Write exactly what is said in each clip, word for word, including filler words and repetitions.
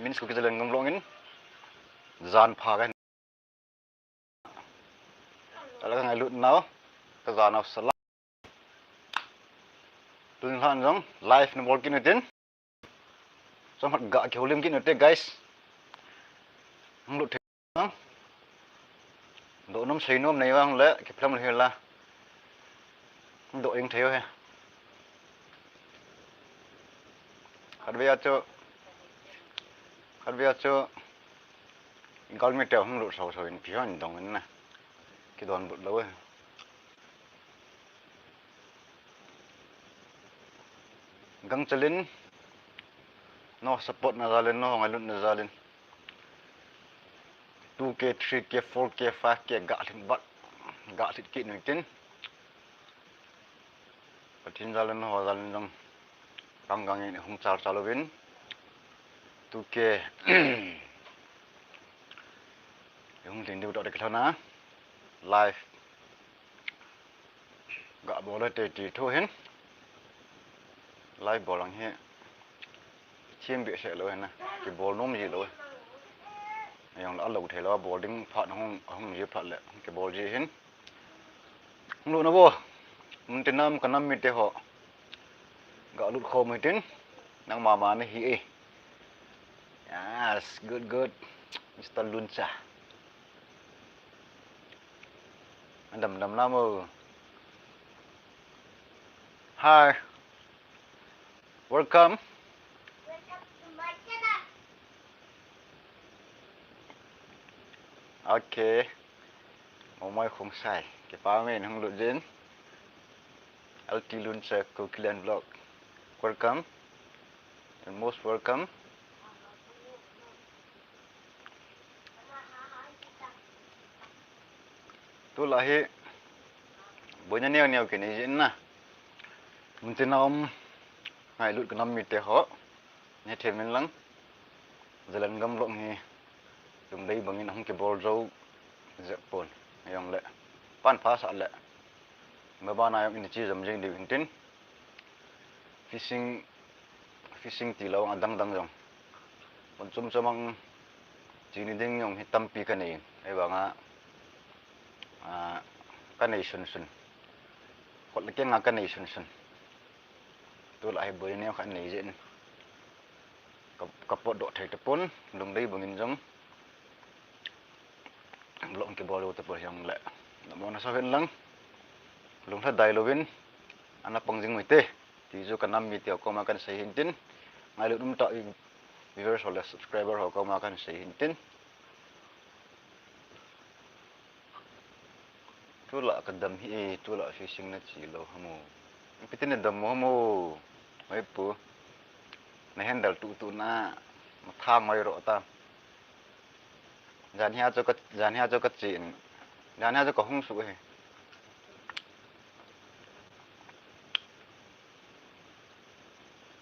Min Kuki Zalengam vlog in jan pha ka hin. Ala ka ngailut nau, ka jan nau sala. Tun lhan jong live na bol kit u tin. Chomkhat ga kihoulim kit u te, guys. Hung lut thei nang. Doh nom sei nom nei vang le, kiplam le la. Doh ing thei u he. Khatvei a chu, khatvei a chu, galmi te hung lut sau sau in pi hon dong in na. Kidonbut lou e. Gangchel in, nangho support na jal in, nangho ngailutna jal in. Two K, three K, four K, five K, ga lhin vat, ga lhit kit u tin. Pathen jal in, nangho jal in jong. Gang gang in hung chal chal uvin. Two K. Hung lhin diu toh te kilhona. Live. Ga bol u te ti thu hin. Live bol ang hi. Thim behseh lou hin na. Kibol nom ji lou. Ajong le alou thei lou, bol ding phat hung, hung ji phat le. Kibol ji hin. Hung lut na vo. Mun tin nam ka nam mite ho. Ga lut khom u tin. Nangma ma na hi e. Yes, good, good. Mister Luncha. Dam dam na mo. Hi. Welcome. Okay. Omai khong sai. Kipa men hung lut jin. L T Luncha Kukiland vlog. Welcome. You're most welcome. Tulai hi boina neo neo kinei jin na. Mun tin a um ngailut ka nam mite ho. Hethem in lang. Zalengam vlog hi lungdei bangin ahung kibol jou jep pon. Ajong le. Pan pha sah le. Maban a jong in chi jam jing diu hin tin. Fishing, fishing ti lou adang dang jong. Pon chom chom ang chi ni ding jong hi tampi ka nei. Ahivang a, a, ka nei sun sun. Khut le keng a ka nei sun sun. Tulai hi boina neo khat nei jin. Ka, ka potdoh thei tapon, lungdei bangin jong. Vlog kibol jou tapon jong le. Namo na sa ven lang. Lunglhadai louvin. Ana pang jing u hite. Ti chu ka nam mite ho koma kan sei hin tin. Ngailut um tah viewers ho le subscriber ho koma kan sei hin tin. Tulai ka dam hi e, tulai fishing na chi lou ham o. Ipi tin na dam u ham o. Oi pu. Na handle tu tu na. Ma tha ngoi ro ta. Jan hia chu ka, jan hia chu ka chi in. Jan hia chu ka hung su hi.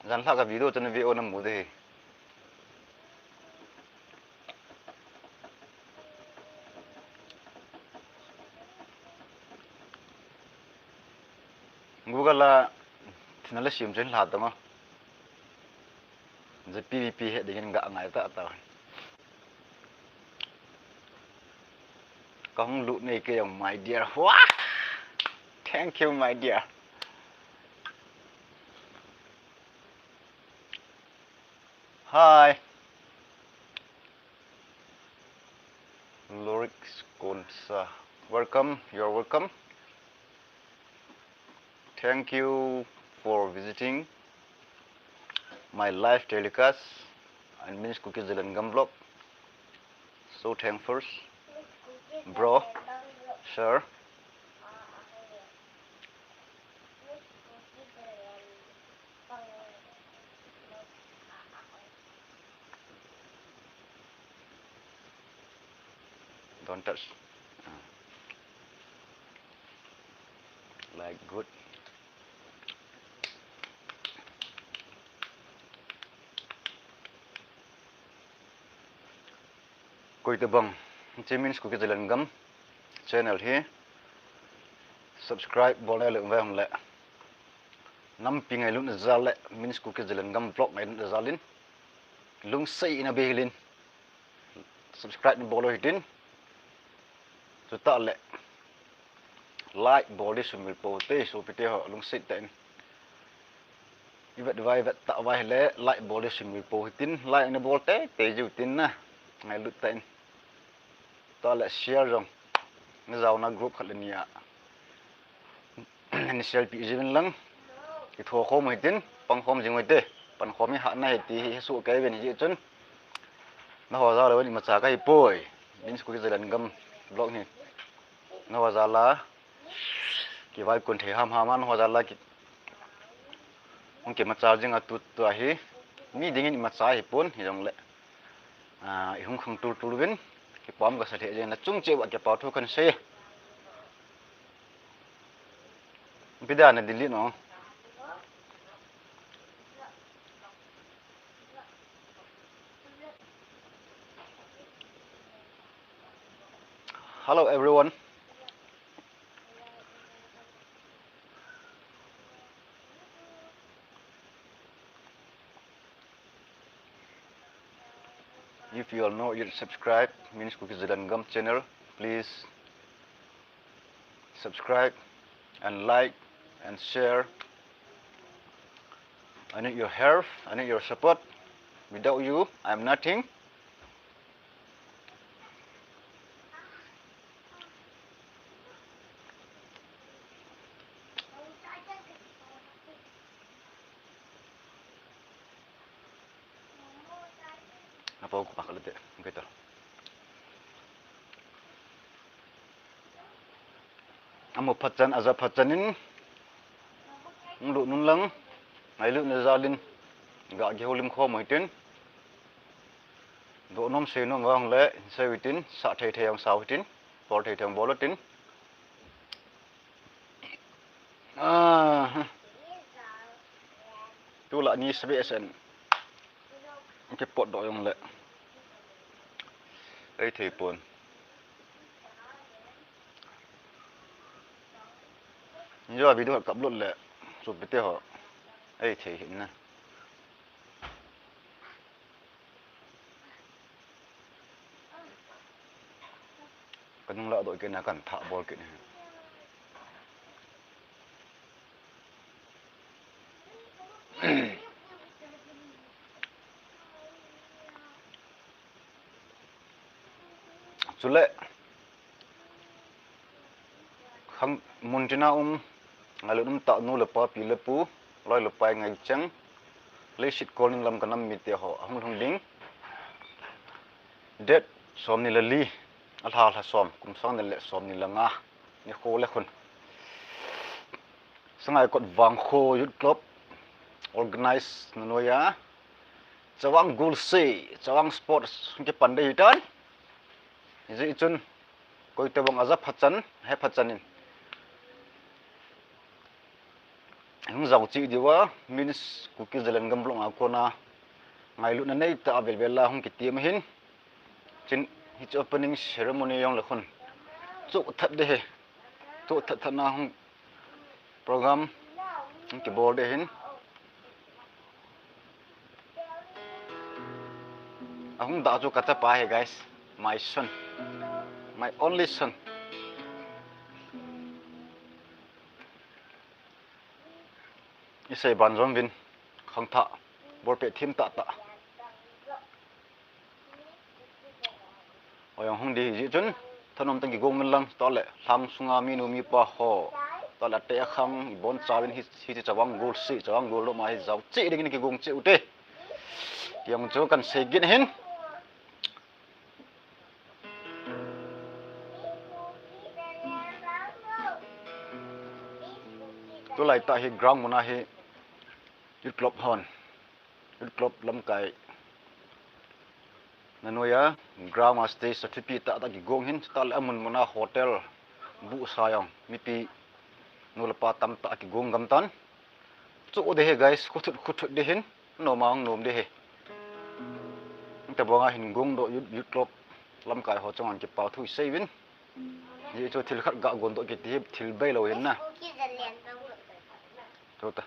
Jan lha ka video chu na ve o na mu de hi. Google a thina la sim chen la tong a. J P V P he dingin ga ngai ta ta. Ka hung lut nei kei jong, my dear. Wah! Thank you, my dear. Hi. Lorik Konsa. Welcome, you're welcome. Thank you for visiting my live telecast and Min's Kuki Zalengam vlog. So thankful, bro, sir. Don't touch. Ah. Like good. Koi tabang, hiche Min's Kuki Zalengam channel hi subscribe bol na le um ve hung le. Nampi ngailutna jal le Min's Kuki Zalengam vlog ngailutna jal in Lungset in abei hilin subscribe nabol u hitin. Chutah le like bol ding sumil pou te, sopite ho, lungset tah in. Ivet vai, ivet tah vai le like bol ding sumil pou hitin, like nabol teitei jiu tin na. Ngailut tah in. Chutah le share jong. Najaona group khat le ni a. Ni selfie jiuvin lang. Kitho khom u hitin, pang khom jing u hite. Pang khom hi hatna ahi ti hi hesoh kei uvin hijeh chun. Naho jal a imacha kahi poi. Minsku Kizalan Gam vlog hi. Naho jal a kivaikon thei hamham a, naho jal a ki, hung kimacha jing a tu, tua hi. Mi dingin imacha ahipon, hijongle. Ah, ihung khang tultul uvin. Kipah kasa lheh jeng in, nachung cheh uva kipa thu kahin sei. Ipi dia na delete nom? Hello everyone. If you are not yet subscribed, Minsku Kizalan Gam channel, please subscribe and like and share. I need your help, I need your support. Without you, I am nothing. Apo ko pakal te, okay to. Amu phat chan, aja phat chan in, hung lut un lang, ngailutna jal in, ga kihoulim khom u hitin. Doh nom sei nom vang le, sei u hitin, sah thei thei jong sa u hitin, bol thei thei jong bol u hitin. Ah, tulai ni sebe sen. Kipot doh jong le. Ei thei pon. Ni jo video kap lut le. Sopite ho. Ei thei hin na. Kanung ladoh kit na, kan thah bol kit na. Chule, khang mun tina um, ngailut um tah nu le pa, pi le pu, loi le pai ngaicheng, leiset kol ning lam kanam mite ho, ahung lhung ding. Date som ni le li, alha lha som, kum sang ni le som ni le nga, nikho le khun. Sangaikot Vangkho Youth Club organize na noiya Chavang Golseh, Chavang Sports kipan ding ahitan. Hijeh chun koitobang aja phat chan, he phat chan in hung jao cheh diuva, Minsku Kizalan Gam vlog a kona ngailutna neitah a velvel a hung kitem ahin. Chin, hiche opening ceremony jong le khun. Chu that ding ahi. Chu that that na hung program hung kibol ding ahin. Ahung dah chu kachapa ahi, guys. My son. My only son. Isei ban jom uvin. Khangthah. Bolpeh thim tah tah. Oi, ahung ding hijeh chun, thanom tah in kigong un lang, tah le, lhang sunga minu mipa ho, tah le, ateh akhang, ibon chauvin hi, hiche Chavang Golseh, Chavang Gol loma hi jao cheh dingin kigong cheh ute. Jong chu kan sei gin ahin. Tulai tah hi ground muna hi, Youth Club hon. Youth Club lamkai na noiya ground a stage a thupi tah tah kigong ahin, tah le amun muna hotel buhsa jong mipi nu le pa tamtah kigong gam tan. Chu ding ahi guys, khuthut khuthut ding ahin, nom a hung nom ding ahi. Tabang a hin gong doh Youth, Youth Club lamkai ho chunga kipa thu isei uvin. Hichu thil khat ga gon doh kiti hi thil bei lou ahin na. Tuta.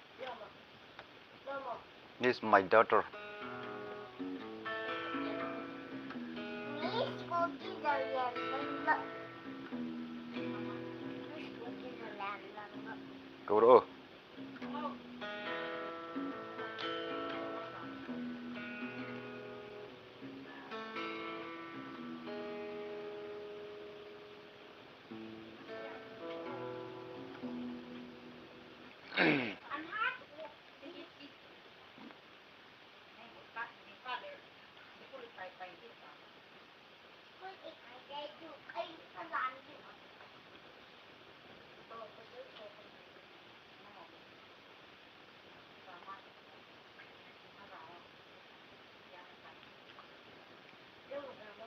This is my daughter. Kau ro.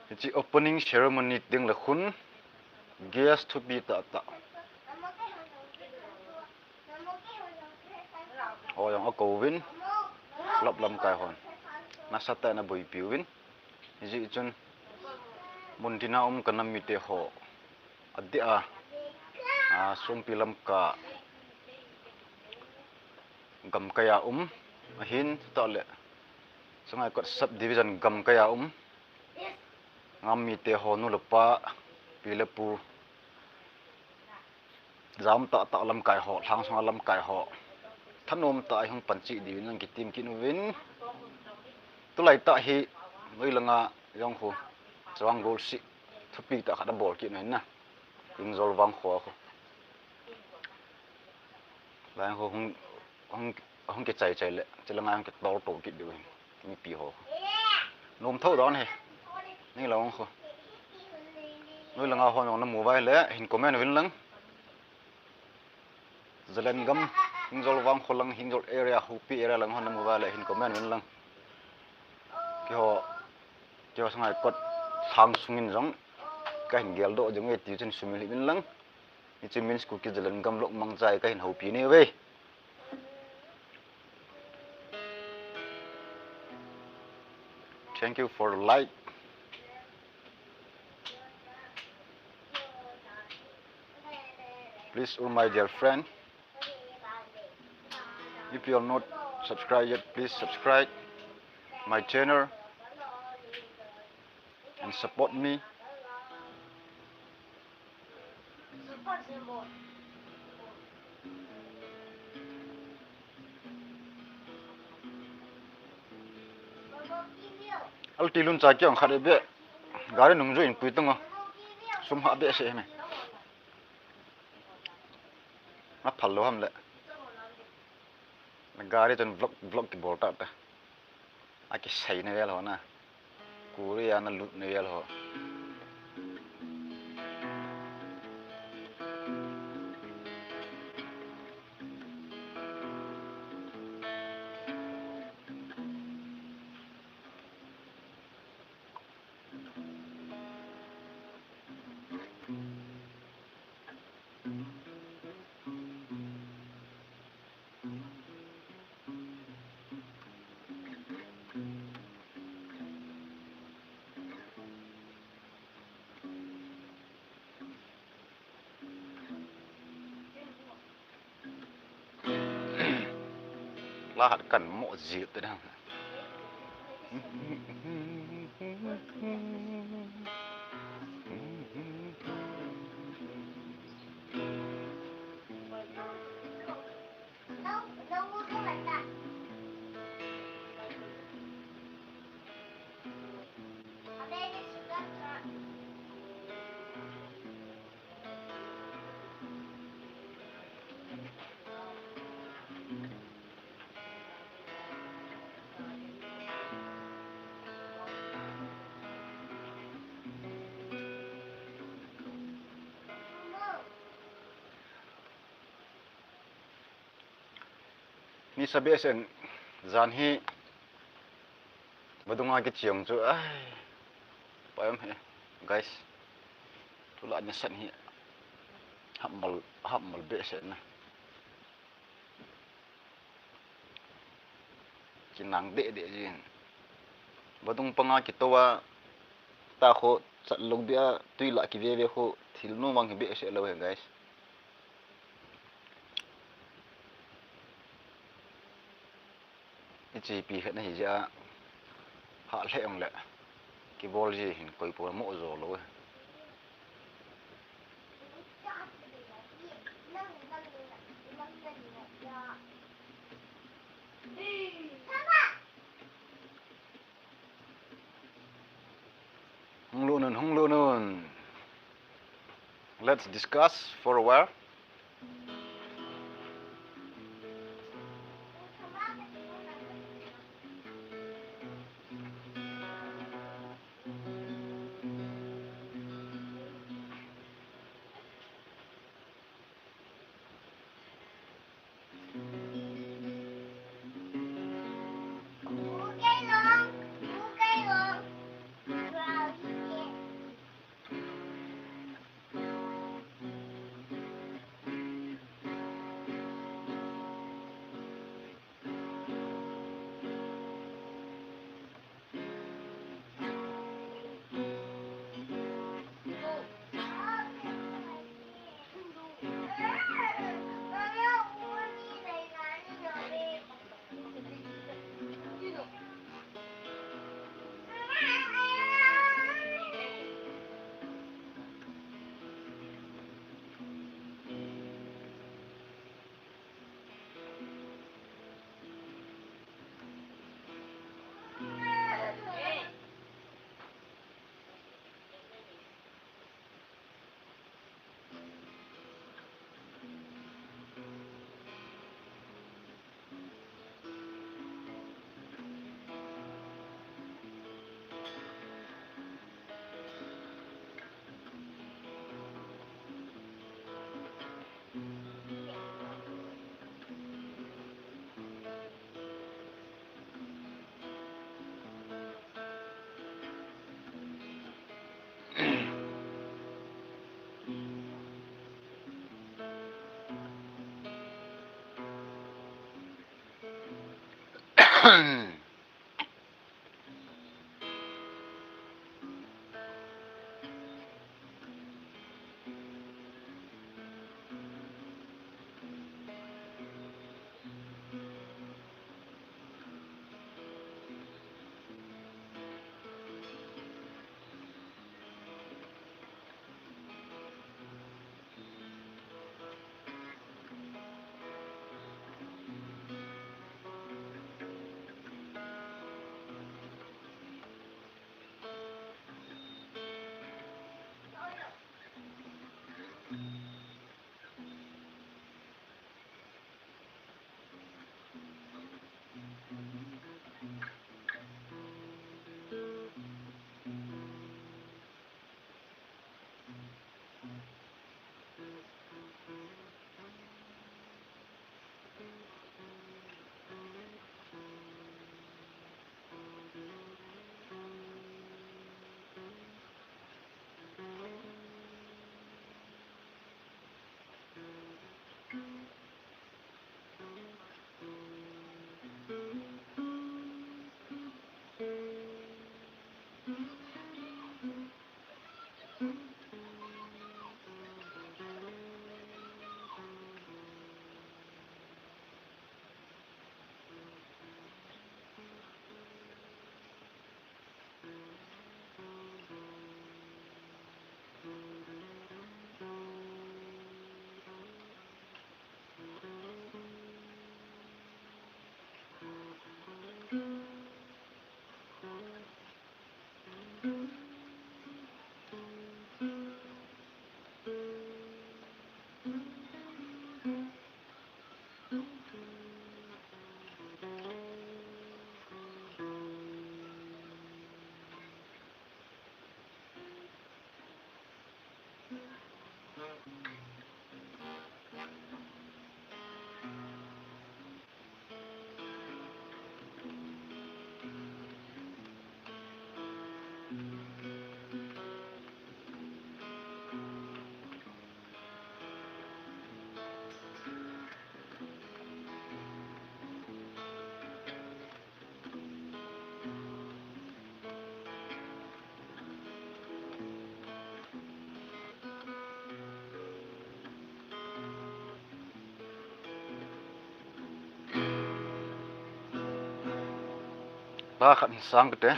Hiche opening ceremony ding le khun guest thupi tah tah. Ho jong akouvin, club lamkai hon. Nasatah in aboipiuvin. Hijeh chun muntina um ka nam mite ho. Adeh a, a, Songpi lamkai gamkai a um. Ahin, tah le. Sangaikot sub division gamkai a um. Ngam mite ho nu le pa, pi le pu. Jam tah tah lamkai ho, lhang sunga lamkai ho. Thanom tah a hung panchih diuvin jong kitem kit uvin. Tulai tah hi, noi langa jong khu. Chawang Golsih thupi tah khat abol kit uvin na. Hingjol Vangkho khu. Lai khu hung, hung, hung kichai chai le, chulanga hung kitol to kit diu hin. Mipi ho. Nom tho don he. Nei langa khu. Noi langa ho jong namu uva le, hin comment uvin lang. Zalengam, Hingjol Vangkho lang, Hingjol area, Hupi area lang ho namu uva le, hin comment uvin lang. Keiho, keiho Sangaikot lhang sungin jong kahin geldoh jing uve ti chun sumil hih uvin lang. Hiche means Kuki Zalengam vlog mangcha a kahin houpi nahi uve. Thank you for the like. Please, all my dear friend, if you are not subscribed yet, please subscribe my channel and support me. Alti lun cha kiang khat be. Gari nung jui in pui tung o. Sum ha be se me. Na phal lou ham le. Na gari chun vlog, vlog kibol ta ta. Akisei na vel ho na. Korea na lut na vel ho. La hat kan mo ji te dang. Nisa behseh in jan hi vadung a kicheng chu, ai, payam he, guys. Tulai nisan hi hapmal, hapmal behseh na. Kinang deh deh jin. Vadung panga kitou a, ta kho chat lou dia, tui lah kive ve kho, thil nom vang hi behseh lou he, guys. Hiche pi khat na hi jeh a, hah lheh ong le. Kibol ji hin koi po mo jo lo. Hung lu nun, hung lu nun. Let's discuss for a while. Ba khat hin sang kate.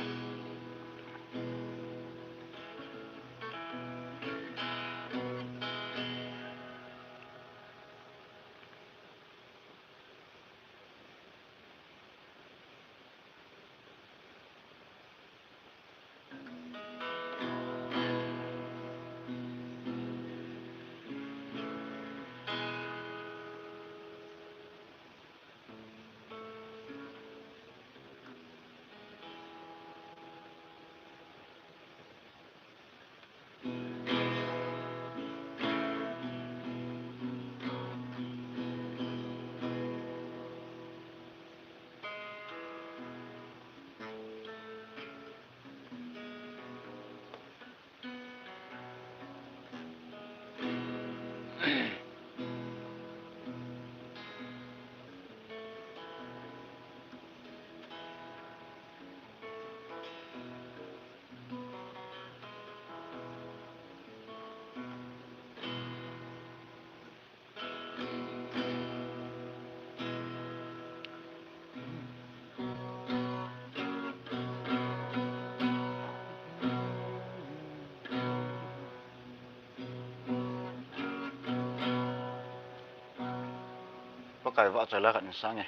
Kai vah choi la khat in sang e.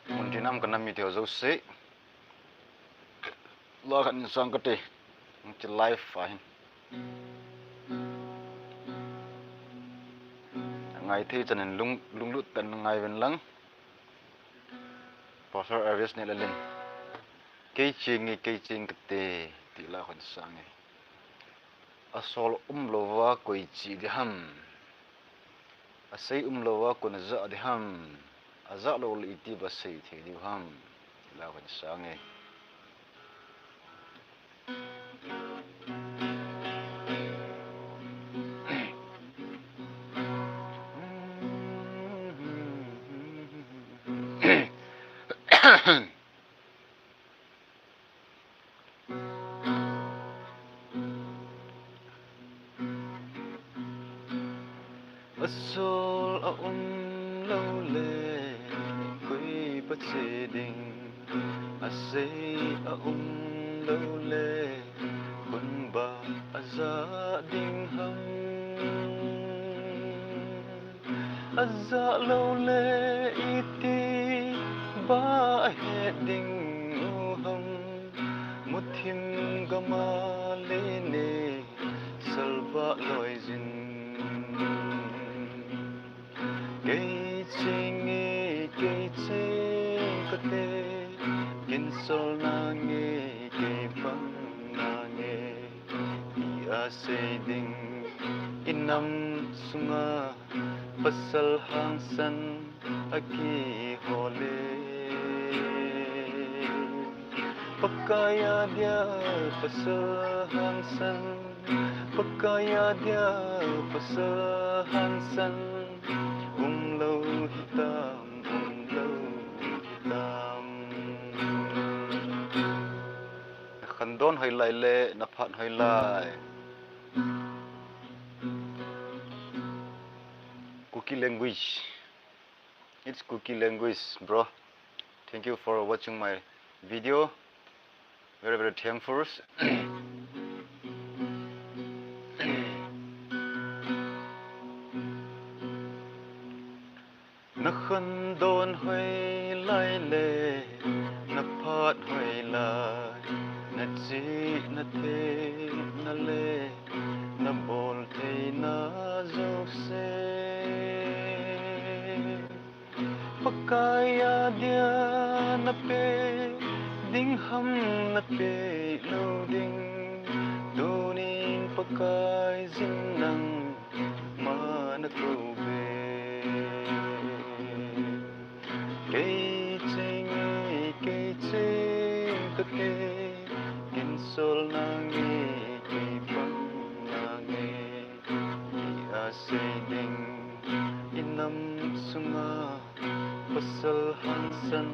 Mun tin am ka nam mite ho jouse. La khat in sang kate. Ti live a hin. Ngai thei chan in lung, lunglut tah in ngai uvin lang. Pastor Elvis Nehlalin. Kei ching nge, kei ching kate, ti la khat in sang e. Asol umlouva koi che ding ham. Asei umlouva koin ajah ding ham. Ajah lou le iti ba sei thei diu ham. Ti la khat in sang e. Asol a um lou le, koi ba che ding. Asei a um lou le, koin ba ajah ding ham. Ajah lou le iti ba ahet ding u ham. Muthim gam a le ne salvah loi jin. Kei ching nge, kei ching kate, kin sol nange, kei pang nange. Ti asei ding, i nam sunga pasal hangsan a kihol e. Pakai a dia pasal hangsan, Pakai a dia pasal hangsan, umlou hitam, umlou hitam. Khandon hoilai le, na phat hoilai. Kuki language. It's Kuki language, bro. Thank you for watching my video. Very, very thankful. Na khandon hoilai le, na phat hoilai, na chihna themna le, na boltheina jouse. Pakai a dia na pe ding ham, na pe lou ding. Tunin Pakai jin nang ma na kou ve. Kei ching nge, kei ching kate, kin sol nange, kei pang nange. Ti asei ding, i nam sunga pasal hangsan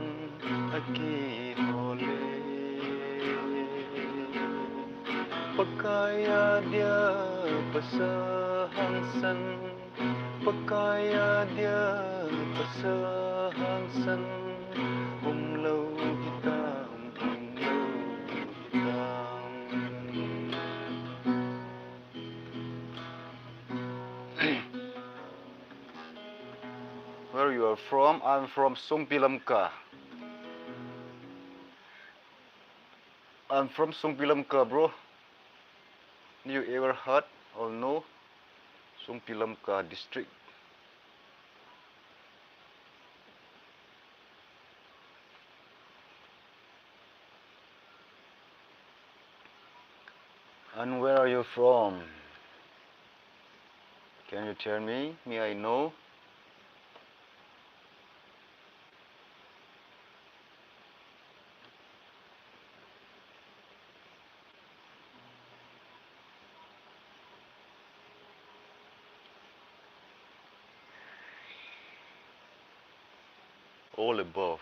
a kihol e. Pakai a dia pasal hangsan, Pakai a dia pasal hangsan, umlou hitam, umlou hitam. Where you are from? I'm from Songpi Lamka. I'm from Songpi Lamka, bro. You ever heard or know Songpi Lamka district? And where are you from? Can you tell me? May I know? All above.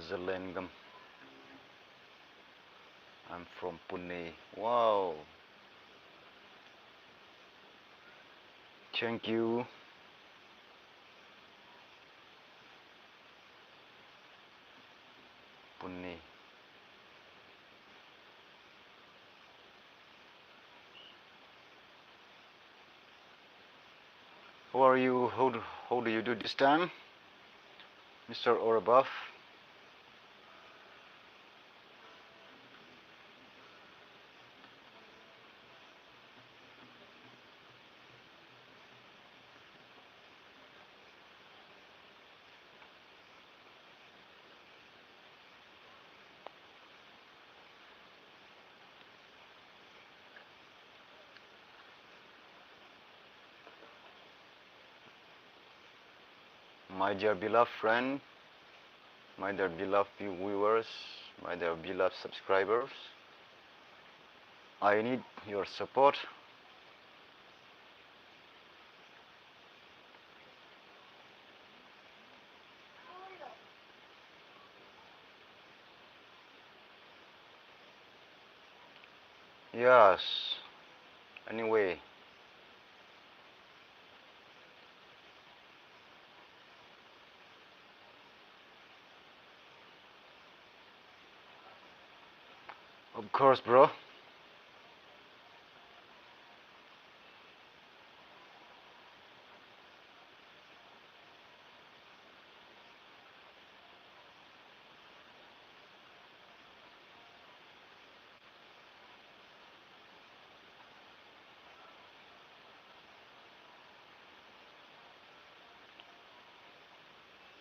Zalengam. from Pune. Wow. Thank you. Pune. How are you? How do, how do you do this time, Mister Or above? My dear beloved friend, my dear beloved view-, viewers, my dear beloved subscribers, I need your support. Yes. Anyway. Of course, bro.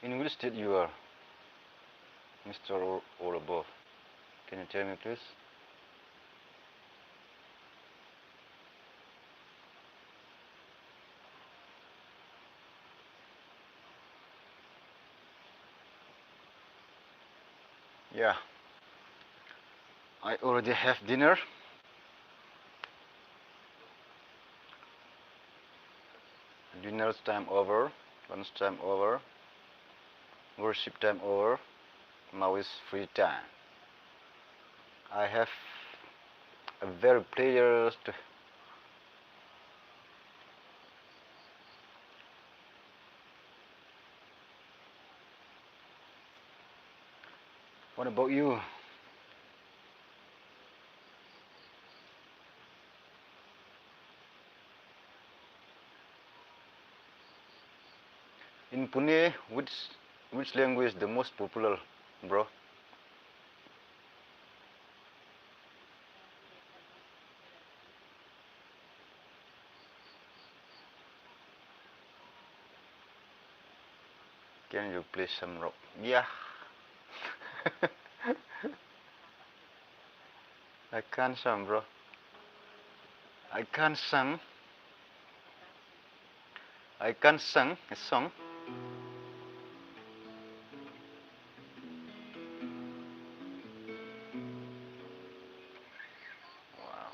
In which state you are, Mister Or, Or above? Can you tell me, please? Yeah. I already have dinner. Dinner time over, lunch time over, worship time over. Now is free time. I have a very pleasure to What about you? In Pune, which, which language the most popular, bro? Can you play some rock? Yeah. I can't sing, bro. I can't sing. I can't sing a song. Wow.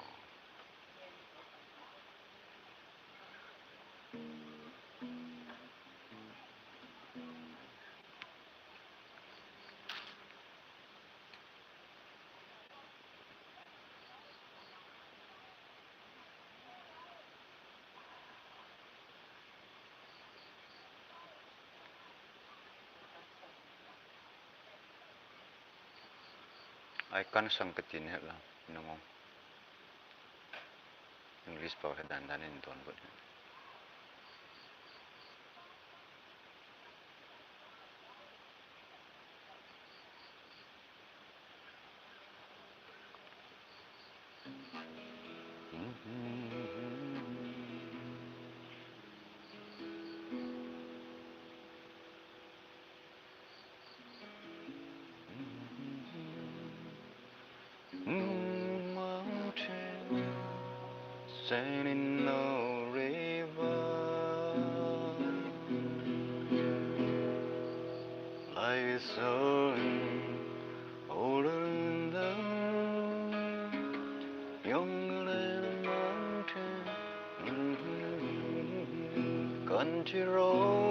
I can't sing kati nahi la, nangong. English pao he dan dan in don but. Mountain, sand in the river, life is so older than the younger than the mountain, country road.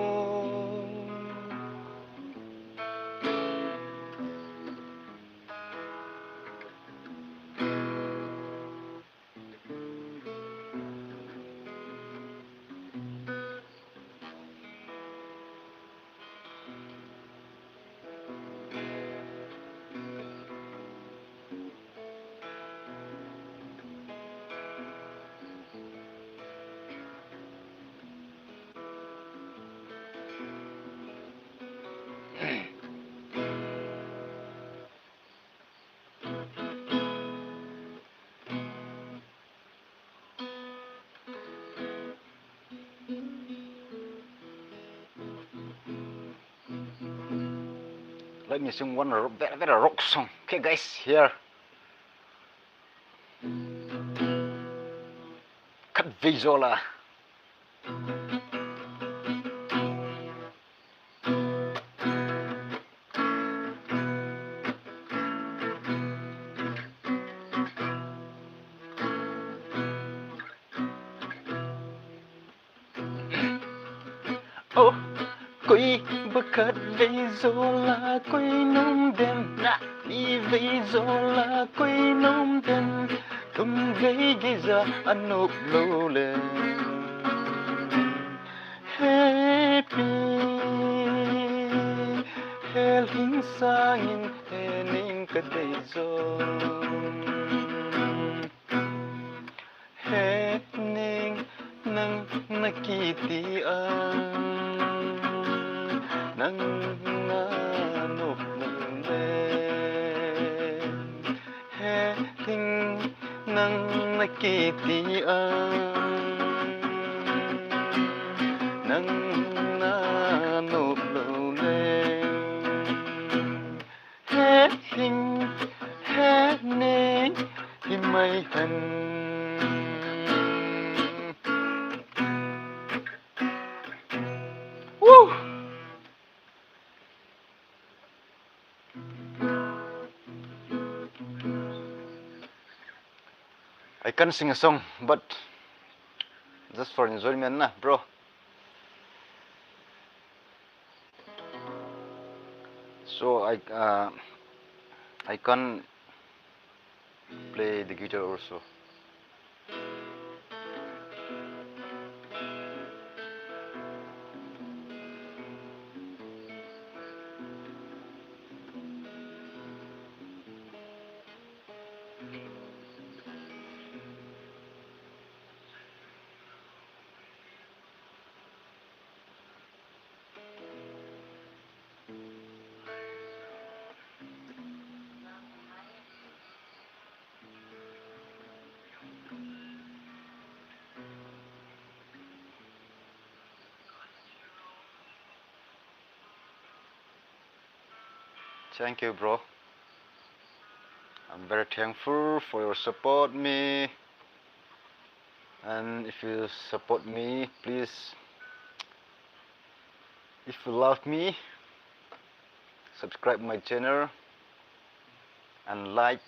Let me sing one ro-, very, very rock song. Okay, guys, here. Khatvei jola. Oh, koi ba khatvei jola koi nom dem, na nivei jola koi nom dem, thumvei geija anop lou le. Hepi, helhing sangin hening kadei jong. Hening nang nakiti a, nang nanop lou le. Hening nang nakiti a, nang nanop lou le. Hening, hening, himai hen. Woo! I can't sing a song, but just for enjoyment, na, bro. So I, uh, I can play the guitar also. Thank you, bro. I'm very thankful for your support me. And if you support me, please, if you love me, subscribe my channel and like.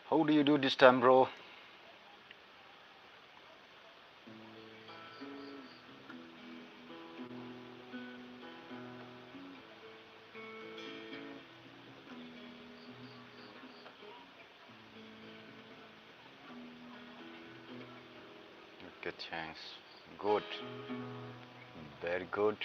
How do you do this time, bro? Okay, thanks. Good. Very good.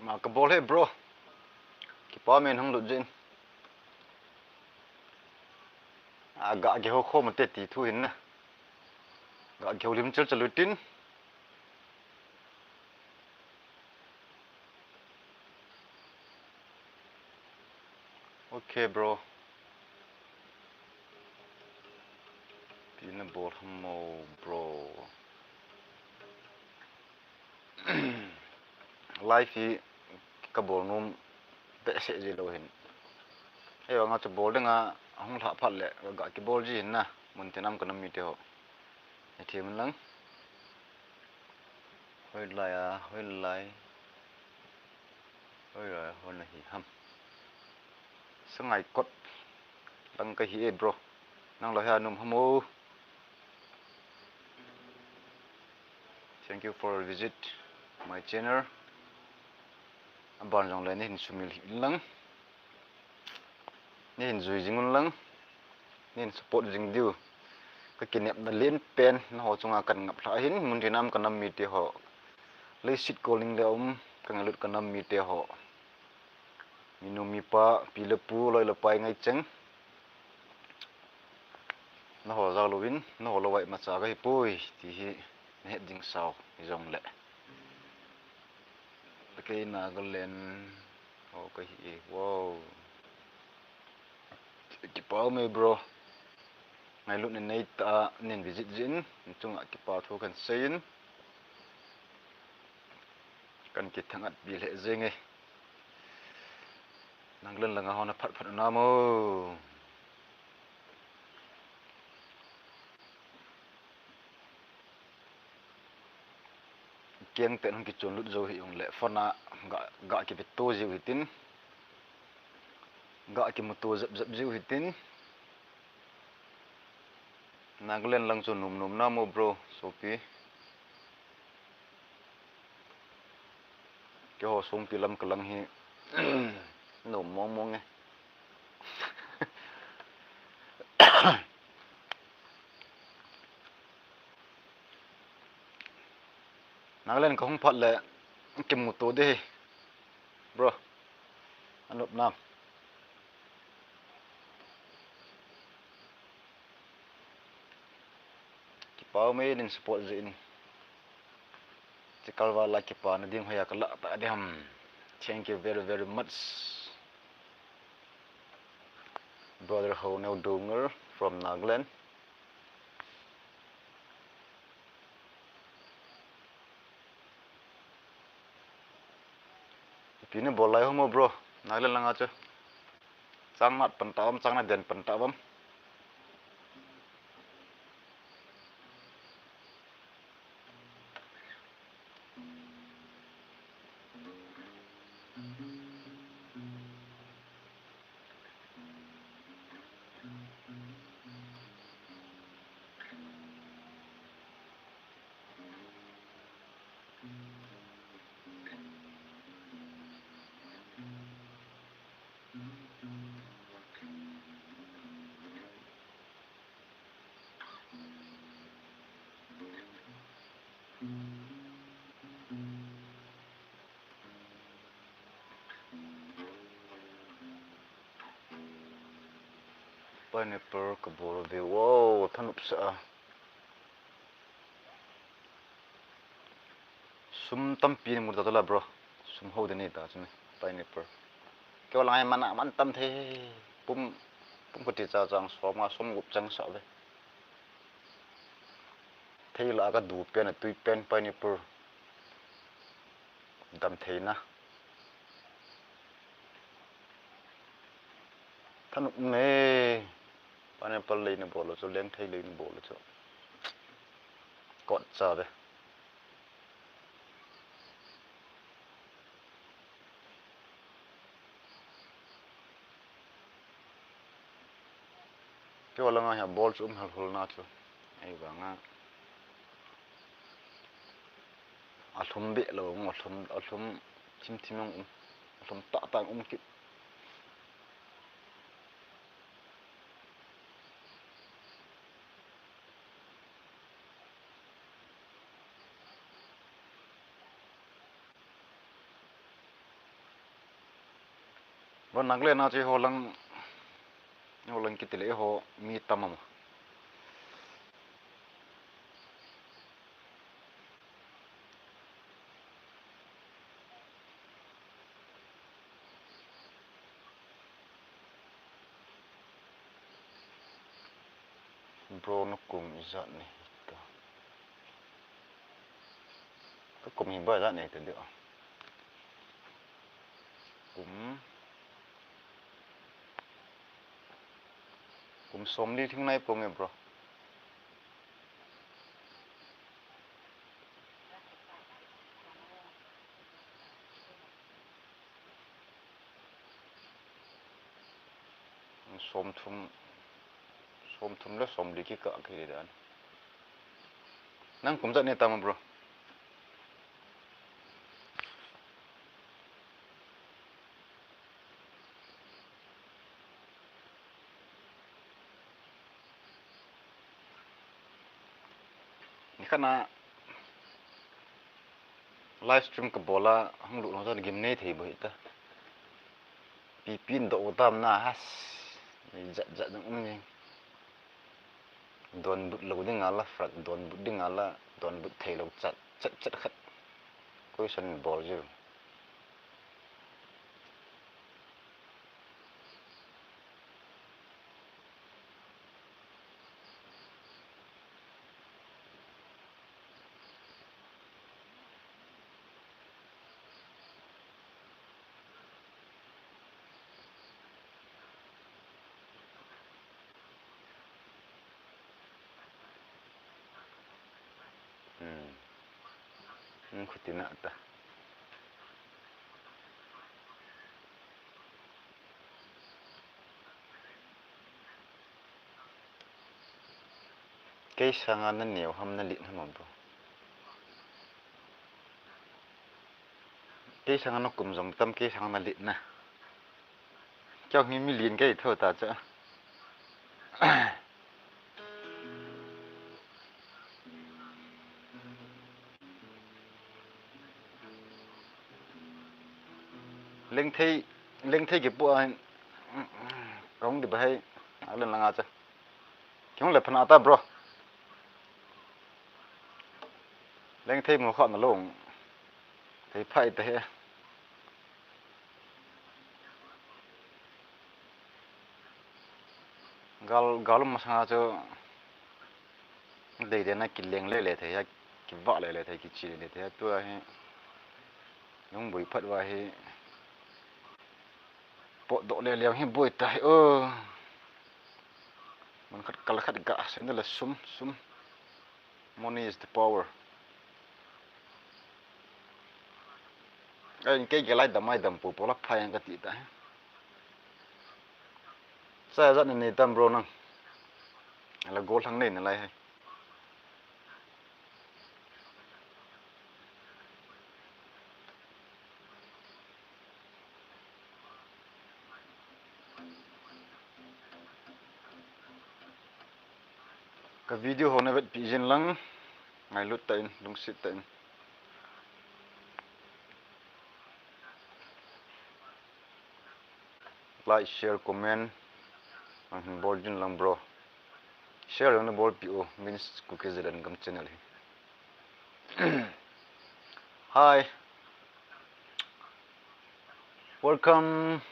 Ma kabol e, bro. Kipa men hung lut jin. A ga kihou khom te ti thu hin na. Ga kihou lim chel chel utin. Okay, bro. Ipi nabol ham mo, bro? Live hi kabol nom behseh ji lou hin. Ahivanga chu bol dinga ahung lhah phat le ga kibol ji hin na. Mun tin am kanam mite ho. Hethem lang. Hoilai a, hoilai. Oi, oi, hon ahi ham. Sangaikot lang kahi e, bro. Nang lo hi a nom ham o. Thank you for visit my channel. Aban jong le neihin sumil hih in lang. Neihin jui jing un lang. Neihin support jing diu. Ka kinepna len pen, nangho chunga kan ngap lhah ahin, mun tina um ka nam mite ho. Leiset kolning le um, ka ngailut ka nam mite ho. Minu mipa, pi le pu, loi le pai ngai cheng. Nangho jal uvin, nangho lou a imacha kahi poi, ti hi nahet ding sao, hijong le. Kei Nagaland ho kahi e, wow. Kipa ume bro. Ngailutna neitah a neihin visit jeh in, nachunga kipa thu kahin seiyin. Kahin kithangatpi lheh jenge. Nagaland langa ho na phat phat u nam o. Keng ten hung kichon lut jou hih jongle phone a ga, ga kiveto jiu hitin. Ga kimuto jep jep jiu hitin. Nagaland lang chu nom nom nam o bro, sopi. Keiho songpi lam kalang hi nom mong mong e. Nagaland kahung phat le kimuto ding ahi. Bro. Anop nam. Kipa ume neihin support jeh in. Chikal vala kipana ding hoiya kalah ta ding ham. Thank you very, very much. Brother Honeo Donger from Nagaland. Ipi nabol lai ham o bro, Nagaland langa chu. Chang nat pan ta um, chang na den pan ta um. Pineapple kabol ve, wow, thanop sah a. Sum tampi namu ta tala bro. Sum ho de nei ta chune. Pineapple. Keiho langa hi mana man tam thei. Pum, pum kati cha chang som nga som gup chang sa ve. Thei la ka du pen, a tui pen pineapple. Dam thei na. Thanop me. Pineapple lei nabol u chu, lengthei lei nabol u chu. Kot cha ve. Keiho langa hi abol chu um hel hul na chu. Ahivanga. Alhum be lou, alhum, alhum thim thim um. Alhum tah tah um kit. Bon, Nagaland a chu eiho lang, eiho lang kiti le eiho mi tam am? Bro, na kum ijat nahi ta? Ka kum hi ba ijat nahi ta dia? Kum, kum somli thing nai ponge, bro. Som thum, som thum le som li kikah kei dan. Nang kum ijat nei tam bro? Nikhat na live stream kabol a hung lut ho jong gimnei thei bou hita. Pipi in doh u tam na has. Jat jat jong um jing. Donbut lou ding ala, frat donbut ding ala, donbut thei lou chat chat chat khat. Question bol jiu. Hmm. Hmm, khuti na ta. Kei sanga na neo ham na len ham bro? Kei sanga na kum jong tam, kei sanga na len na. Kei hi mi len kei tho ta cha. Lengthei, lengthei kipu a, kahung di ba hai, alen langa cha. Kihung le phan ata bro. Lengthei mo kha na long. Thei phai te he. Gal, gal masanga chu dei dei na kileng le le thei, kivah le le thei, kichi le le thei, tua hi lungboi phat uva hi potdoh le le hi boi ta hi o. Mun khat kal khat ga sen le sum, sum. Money is the power. Ai, kei kei lai dam ai dam pu pu la phai ang kati ta. Sa ijat na nei tam bro nang. Ala gol thang nei na lai hai. Ka video ho na vetpi jin lang, ngailut tah in, lungset tah in. Like, share, comment, nang hin bol jin lang bro. Share jong na bolpi o, Min's Kuki Zalengam channel hi. Hi. Welcome,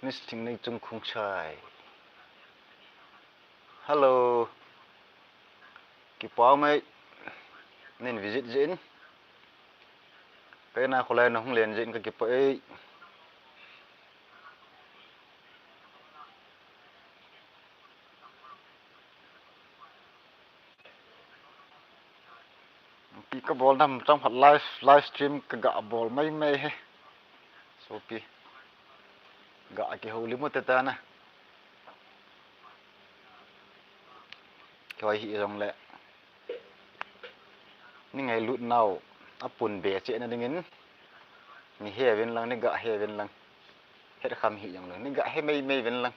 Miss Thingneichung Khongchai. Hello. Kipah e, nin visit jeh in. Kei na kholai na hung len jeh in kakipah e. Pi kabol nam chang phat live, live stream kaga bol mai mai he. Sopi. Ga kihoulim u te ta na. Kihoi hih jong le. Ni ngailut nau. Apun be cheh na dingin. Ni he uvin lang, ni ga he uvin lang. Het kham hih jong le. Ni ga he mai mai uvin lang.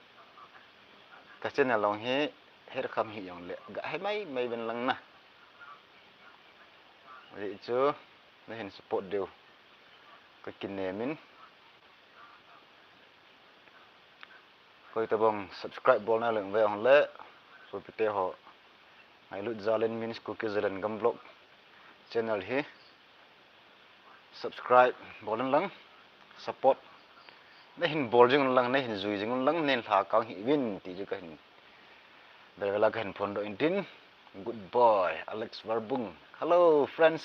Ka channel long hi het kham hih jong le. Ga he mai mai uvin lang na. Ri chu. Na hin support diu. Ka kinem in. Koi tabang subscribe bol na leng ve hon le. Sopite ho. Ngailut jal in Min's Kuki Zalengam vlog channel hi. Subscribe bol in lang. Support. Na hin bol jing un lang, na hin jui jing un lang, nen lha kang hih uvin ti chu ka hin. Bel bel a ka hin phondoh in tin. Good boy, Alex Warbung. Hello, friends.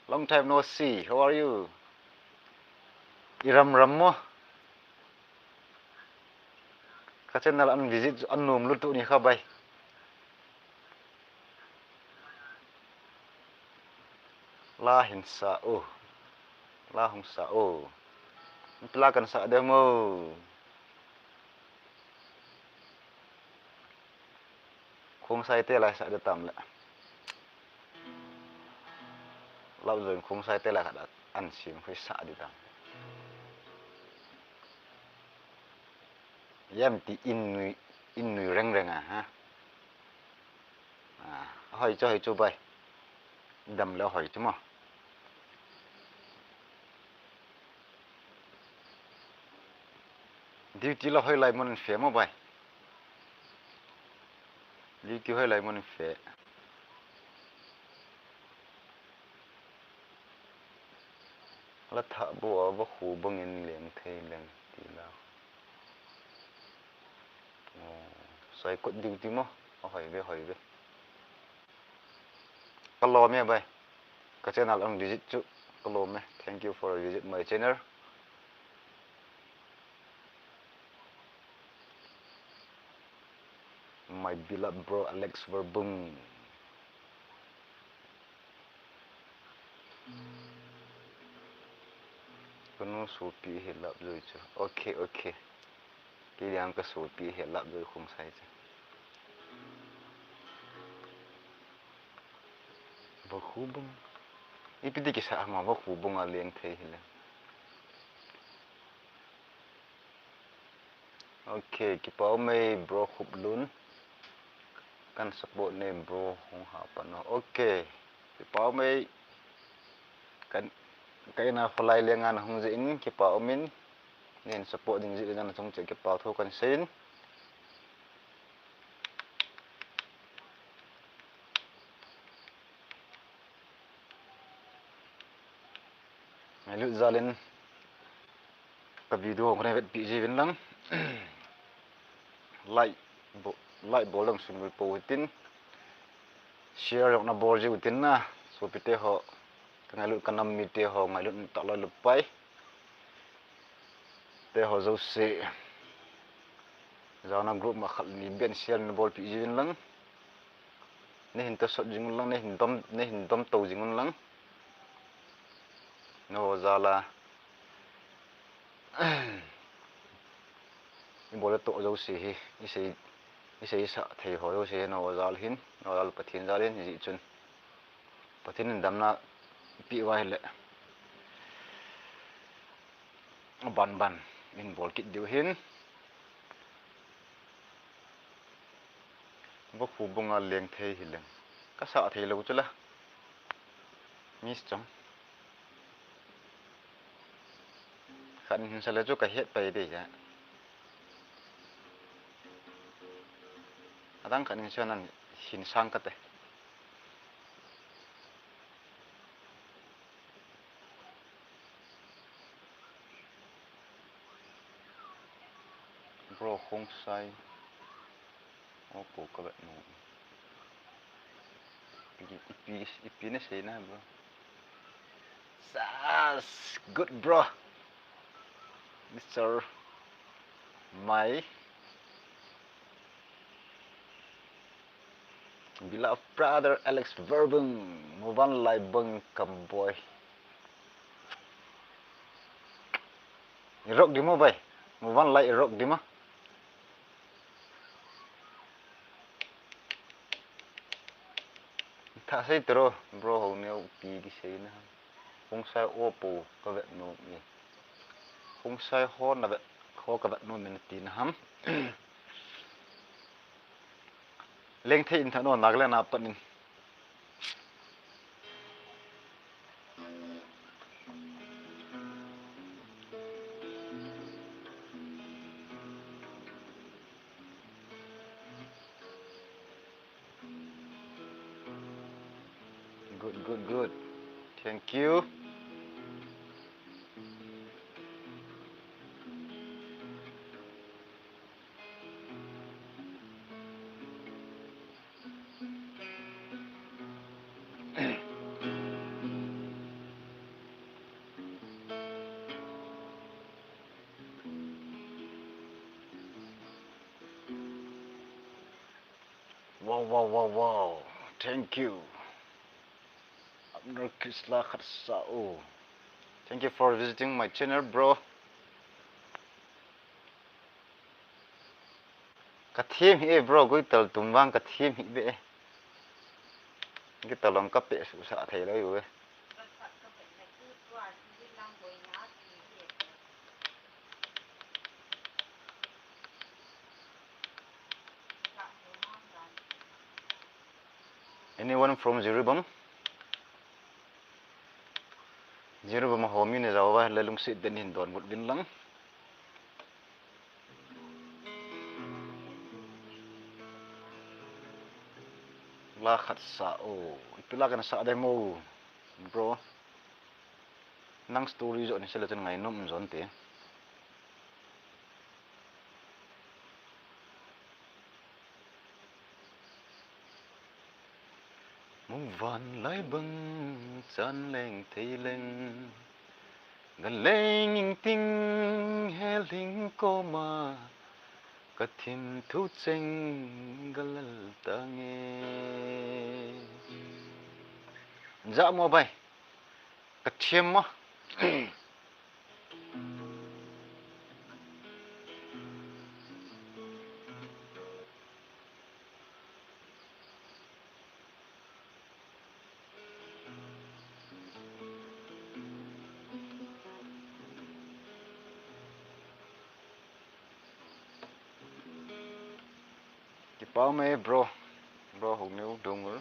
Long time no see. How are you? I ram ram mo. Ka channel an visit an nom lut tu ni kha bai. La hin sa o. La hung sa o. Pila kan sa de mo. Khongsai te lai sa de tam le. Lau zon Khongsai te lai khat an sim khui sa de tam. Yam ti in nui, in nui reng reng a ha. A, hoi chu, hoi chu bai. Dam le hoi chu mo. Duty la hoi lai mun fe mo bai. Duty hoi lai mun fe. La tha bu a va khu bang in leng thei leng ti la. Oh, sai kot duty mo. A hoi ve, hoi ve. Ka lom e bai. Ka channel ang visit chu. Ka lom e. Thank you for visit my channel. My beloved bro Alex Verbung. Kanu sopi he lap joi chu. Okay, okay. Kei liang ka sopi he lap joi Khongsai chu. Vakhubung. Ipi ti kisa ma Vakhubung a leng thei hile. Okay, kipa um e bro Khuplun. Kan support ne bro hung ha pan o. Okay, kipa um e. Kan, ka ina kholai lenga na hung jeh in kipa um in. Nen support ding jeh in na chung che kipa thu kan sei in. Ngailut jal in ka video hung na vetpi jiuvin lang. Like bo-, like bol lang sum po hitin. Share jong na bol jiu tin na. Sopite ho. Ka ngailut ka nam mite ho. Ngailut ta loi lupai. Te ho jouse. Jaona group ma khat ni ben share na bolpi jiuvin lang. Nei hin tosot jing un lang, nei hin dom, nei hin dom to jing un lang. Nangho jal a. I bol le toh jouse hi, i sei, i seisah thei ho jouse hi nangho jal hin, nangho jal Pathen jal hin, hijeh chun. Pathen in damna peh uva ahile. Aban ban, in bol kit diu hin. Vakhubung a leng thei hileng. Ka sa thei lou chu la. Miss Chong. Khat in hin sa le chu ka het pai ding ja. Adang khat in sa nan hin sang ka te. Bro, Khongsai. Oppo ka vet nom. Ipi, ipi, ipi na sei na, bro. Sas, good, bro. Mister Mai. Beloved brother Alex Verbung, muvanlai bang kamboi. I rock di mo bai. Muvanlai i rock di mo. Tha sei tro, bro, ho neo pi di sei na. Khongsai Oppo ka vet nom e. Khongsai ho na vet, ho ka vet nom e na ti na ham. Leng thei in tha no Nagaland a pat in. Good, good, good. Thank you. Wow, wow, wow, wow. Thank you. Abner Krisla Khatsao. Thank you for visiting my channel, bro. Ka them hi e bro, guitar tum vang ka them hi be e. Guitar long ka pe su sa thei lo u e. Anyone from Jiribam? Jiribam ho mi ne jao va le lungset den hin don ngut gin lang. La khat sa o. Ipi la kana sa de mo, bro. Nang story jo ni sele chun ngainom jon te. Muvan lai bang chan leng thei leng, ga leng ing ting he ling koma, ka thim thu cheng ga lal ta nge. Ja mo bai, ka thim mo. Kipa um e bro, bro Hongneo Doungel.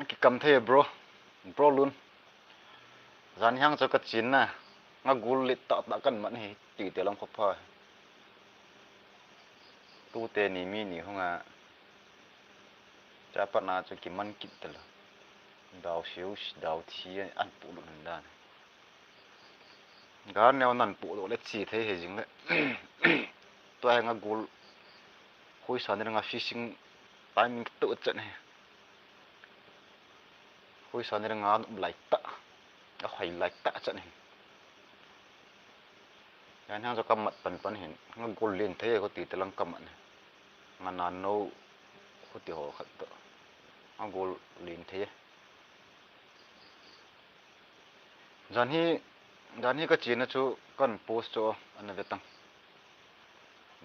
Kikam thei bro, bro Lun. Jan hiang chu ka chin na, nga gul lit tah tah kan mat hi, tui te lam kho pha. Tu te ni mi ni hunga, cha pat na chu kiman kit te lo. Dau siu, dau thi an pu lu nan dan. Gar neo nan pu lo le chi thei he jing le. Tua hi nga gul, hui sa ni nga fishing timing tu chan he. Hui sa ni nga lai ta, a khai lai ta chan he. Yan hang jo ka mat pan pan hin, nga gul lin thei ko ti te lang ka mat ne. Nga na no ko ti ho khat to. Nga gul lin thei. Jan hi, jan hi ka china chu kan post chu ana ve tang.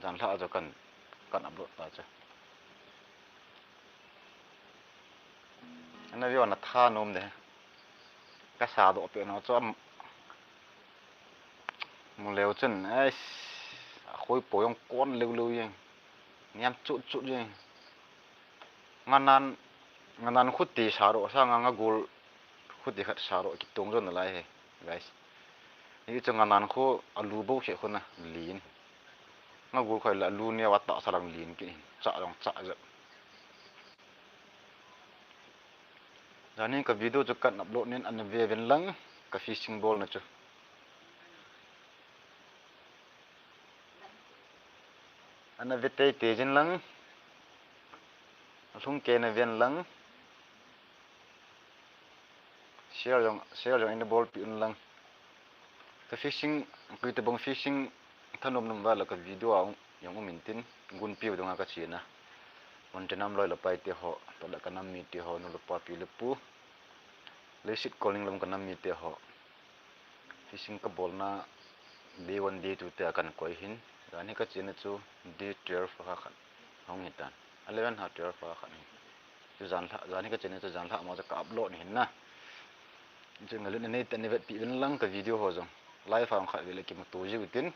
Jan lha chu kan, kan upload ta chu. Ana ve na tha nom de. Ka sa do pe no chu am. Mu leu chun, ai, a khoi po jong kon leu leu jeng. Niam chut chut jeng. Nganan, nganan khuti sa ro, sa nga nga gul khuti khat sa ro, kitung jon lai he, guys. Ni chu nganan khu alu bo khe khu na, lin. Nga gul khoi la alu ne wa ta sa lang lin ki, cha long cha ja. Jani ka video chu kan upload nin ana ve ven lang, ka fishing bol na chu. Ana ve tei tei jin lang. Alhung ke na ven lang. Share jong, share jong ina bol pi un lang. Ka fishing, kui te bong fishing thanom nom va la ka video a jong um in tin, gun piu donga ka china. Mon te nam loi la pai te ho, to da ka nam mi te ho, nu la pa pi le pu. Leiset kol ning lam ka nam mi te ho. Fishing ka bolna day one, day two te a kan koi hin. Jani ka china chu day twelve kha khat hong hi tan. Eleven ha twelve kha khat hi. Chu jan lha, jani ka china chu jan lha ma chu ka upload hin na. Chu ngalut na nei ta ni vet pi ven lang ka video ho jong. Live hong khat ve le ki ma tu ji utin.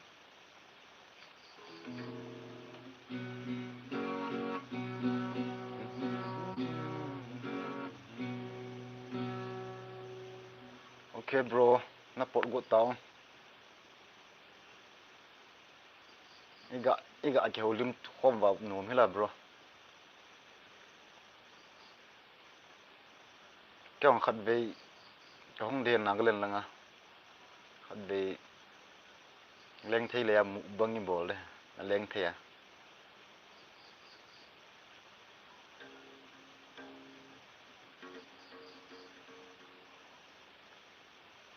Okay, bro, na pot got tau. Iga, iga kihoulim khom va nom hila, bro. Kei hong khat vei, ka hong den na ka len langa. Khat vei, leng thei le a mukbang i bol de. aleng thei a.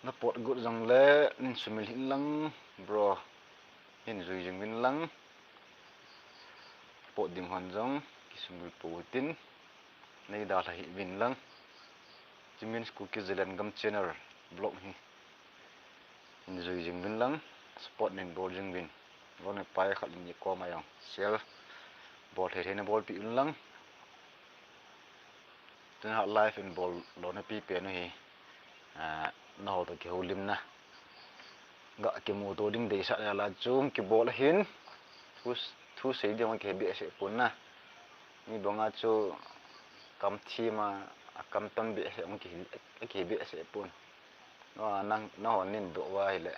Na pot got jong le, nin sumil hih in lang, bro. Nin jui jing uvin lang. Pot ding hon jong, kisumil pou hitin. Nei dalha hih uvin lang. Chi Min's Kuki Zalengam channel vlog hi. Nin jui jing uvin lang. Support nin bol jing uvin. Lou le pai khat le ni koma jong share bol thei thei na bolpeh un lang. Tuna live in bol lona pipen u hi, ah, nangho toh kihoulimna. Ga kimuto ding deisah le la chu kibol ahin. Thu, thu sei ding kihe behseh pon na. Mi banga chu kam thim a, akam tam behseh, kihe, kihe behseh pon. Nangho nin doh uva ahile.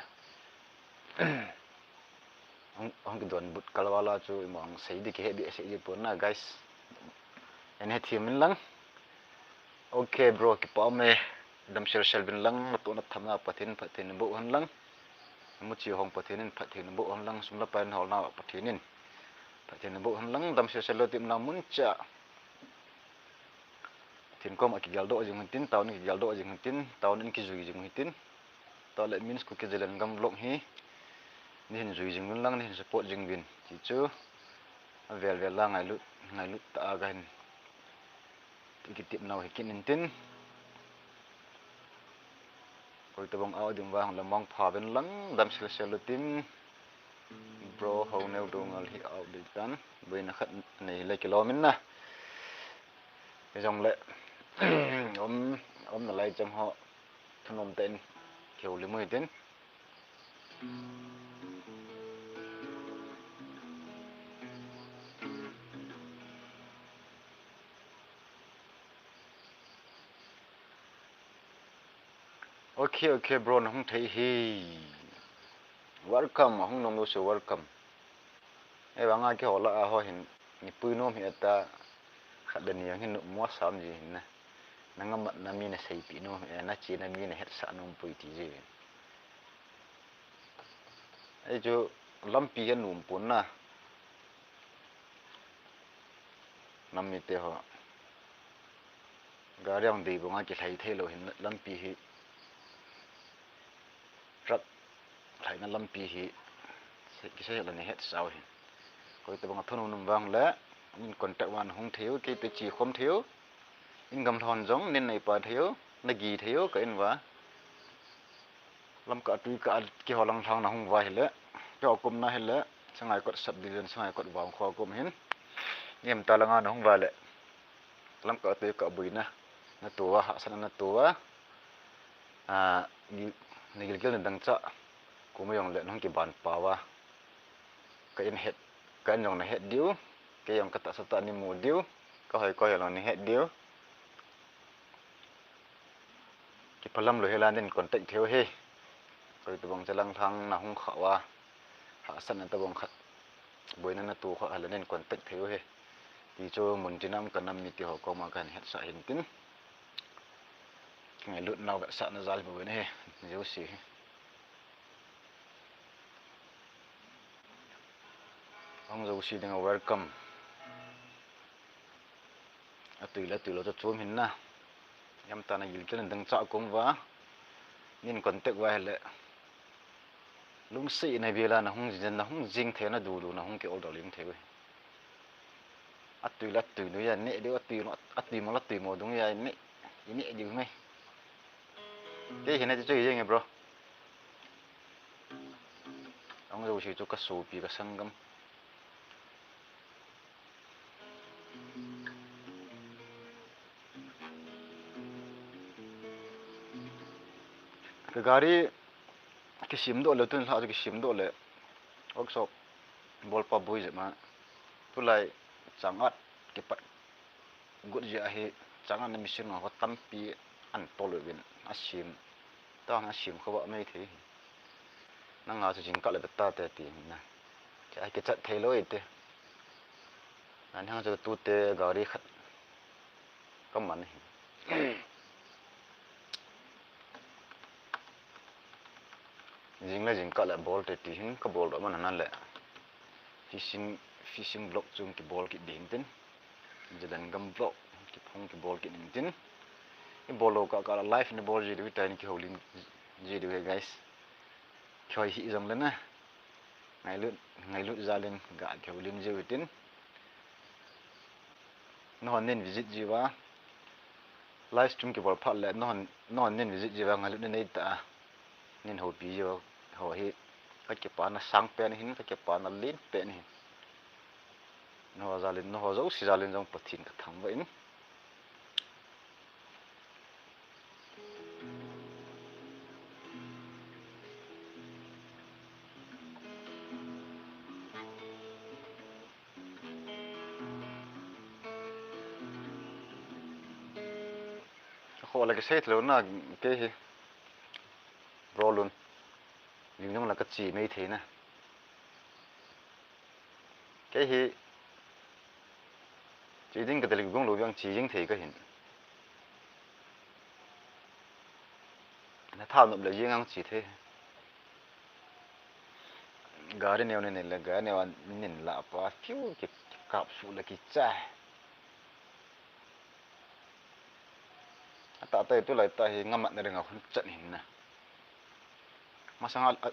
Hung, hung kidonbut kal uva la chu ima hung sei ding kihe behseh ji pon na, guys. Nei hethem in lang. Ok, bro, kipa um e. Damsel sel uvin lang, natohna thamna Pathen in phatthei naboh hen lang. Muchi hong Pathen in phatthei naboh hen lang, sum le pai holna Pathen in phatthei naboh hen lang, damsel sel lou tepna mun cha. Pathen koma kigeldoh jing u hitin, taona kigeldoh jing u hitin, taona in kijui jing u hitin. Tule Min's Kuki Zalengam vlog hi, neihin jui jing uvin lang, neihin support jing uvin. Ti chu, avel vel a ngailut, ngailut tah a kahin, ti kitepnau hi kit in tin. Koitobang a ding vang le mangpha uvin lang, damsel sel u hitin. Bro, Houneo Doungel hi a ding tan. Boina khat nei le kilom in na. Hijongle, um, um nalai chang ho, thanom tah in kihoulim u hitin. Ok, ok, bro, nahung thei hi. Welcome, ahung nom lou seh welcome. Ei, vang a kihou la a ho hin, nei pui nom hih e ta, khat le ni a hin nom mo sam ji hin na. Nanga matna mi naseipeh nom hih e, nachena mi nahetsah nom poi ti ji hin. Ei chu, lampi hi anom pon na. Nam mite ho. Gari ang dei banga kilhai thei lou hin lampi hi. Truck lhaina lampi hi. Kisei la nei hetsah u hin. Koitobang a thanom nom vang le. Nin contact uva nahung thei u, kei toh chi khom thei u. In gamlhon jong, nin neipa thei u, nagi thei u, ka in uva. Lamkah tui kah a kihou lang lang nahung uva hile. Kihou kum na hile. Sangaikot subdivision, Sangaikot vangkho kum hin. Niam ta langa nahung uva le. Lamkah tui kah boina. Nato uva, hahsatna nato uva. Ah, nagilkel nadangchah. Kum a jong le nahung kiban pau va. Ka in het, ka in jong nahet diu. Kei jong katahsa tah neimu diu. Kahoi kahoi jong neihet diu. Kiphalam lou hela nin contact thei u hi. Koitobang chalang thang nahung kha uva. Hahsatna tobang khat. Boina nato kha hela nin contact thei u hi. Ti chu mun tina um ka nam mite ho koma kahin hetsah hin tin. Kingailutnau vetsahna jal hi boina hi. Jouse hi. Ahung jouse dinga welcome. Atui le atui lou chu chom hin na. Niam ta nagilkel nadangchah kum uva. Nin contact uva hile. Lungsetna vela nahung jing, nahung jing thei, nadudu nahung ki order ling thei u. Atui le atui nu a neh diu, atui mo, atui mo le atui mo dung a neh, ineh diu mai. Kei hin ati chu hi jeng e bro. Ahung jouse chu kasopi kasanggam. Ka gari kisemdoh le, tun lha chu kisemdoh le. Workshop bolpa boi jep ma. Tulai chang at kipat got jeh a hi, chang at na machine ho tampi an tol uvin asem. Tah a asem khovah mai thei hi. Nanga chu jingkah le beta te ti na. Cha kichat thei lou e te. An hang chu tute gari khat kaman hi. Jing le jingkah le bol te ti hin kabol doh man ahi le. Fishing, fishing vlog chung kibol kit ding tin. Zalengam vlog kiphong kibol kit ding tin. Ibol lou kah kah la live nabol ji diu tai, nakihoulim ji diu ahi guys. Kihoi hih jongle na, ngailut, ngailut jal in ga kihoulim jiu hitin. Nahon nin visit jiuva, live stream kibol phat le nahon, nahon nin visit jiuva, ngailut nanei tah a nin houpi jiu ho hi kakipana sang pen ahin, kakipana len pen ahin. Naho jal in, naho jouse jal in jong Pathen kathangvah in. Kho la kisei thlou na, kei hi bro lun. Ling jong la kache mai thei na. Kei hi che ding kati le kigong lou vang che jing thei kahin. Natha nop le jing ang che thei. Gari neo nin le, gari neo nin la pa, fiu ki, kikap suh le kicha. Atah tah tulai tah hi ngamat na dinga hun chan hin na. Masang a,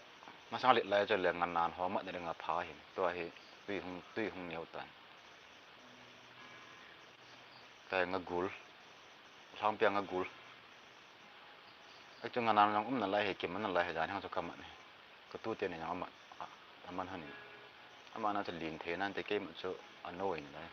masang a let lai chu le nganan ho mat na dinga pha hin. Tua hi tui hung, tui hung neo tan. Kai ngagul. Lhangpia ngagul. Ai chu nganan jong um nalai hi, kiman nalai hi, jan hang chu kaman hi. Katu teni jong aman, a, aman hon in. Aman a chu len thei nante, keima chu ano in lai.